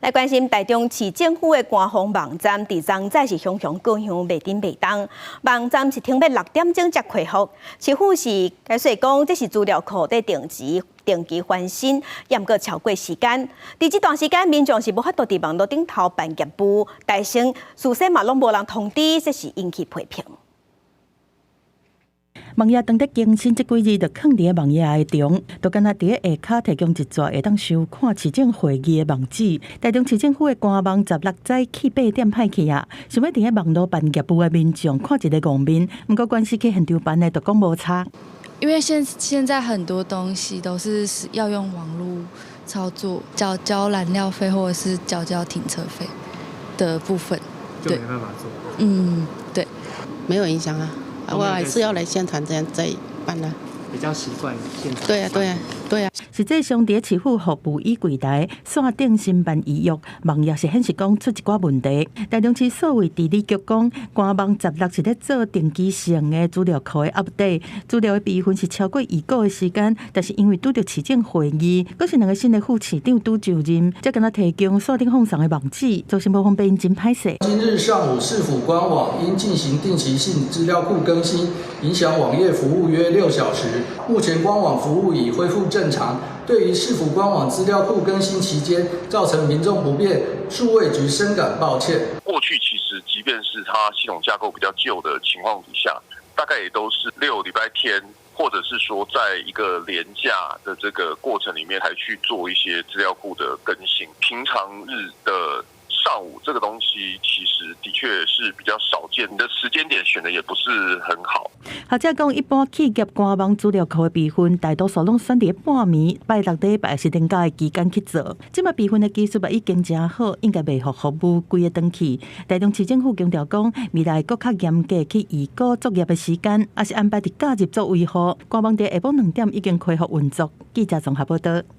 來關心台中市政府的官方網站，佇昨早是雄雄過香袂振袂動。網站是聽欲6點鐘才恢復。市府是解釋講，這是資料庫佇定時定期翻新，猶閣超過時間。佇這段時間，民眾是無法度佇網路頂頭辦業務，大成事先嘛攏無人通知，這是引起批評。網頁當咧更新，這幾日就囥佇網頁的中，就敢若佇下跤提供一撮會當收看市政會議的網址。台中市政府的官網十六早起8點歹去啊，想欲佇咧網路辦業務的民眾看一个戇面，毋過關係去現場辦的就講無差。因為現在很多東西都是要用網路操作，繳交燃料費或者是繳交停車費的部分，就沒辦法做。嗯，對，沒有影響啊。我還是要來現場這樣再辦啦。比較習慣現場。對啊，對啊，對啊。實際上，佇市府服務椅櫃台線頂申辦預約，網頁是顯示講出一寡問題。台中市數位治理局講，官網十六是咧做定期性的資料庫的 update，資料的備份是超過預估的時間，但是因為拄著市政會議，閣是兩个新的副市長拄就任，才敢若提供線頂放送的網址，造成無方便，真歹勢。今日上午，市府官網因進行定期性資料庫更新，影響網頁服務約6小時。目前官網服務已恢復正常。對於市府官網資料庫更新期間造成民眾不便，數位局深感抱歉。過去其實即便是它系統架構比較舊的情況底下，大概也都是六禮拜天，或者是說在一個連假的這個過程裡面，才去做一些資料庫的更新。平常日的上午，這個東西其實的確是比較少見，你的時間點選的也不是很好。學者講，一般企業官網資料庫的備份，大多數攏選佇半暝、拜六禮拜是連假的期間去做。這馬備份的技術嘛已經誠好，應該袂予服務規个斷去。台中市政府強調講，未來閣較嚴格去預估作業的時間，抑是安排佇假日做維護。官網佇下晡2點已經恢復運作。記者綜合報道。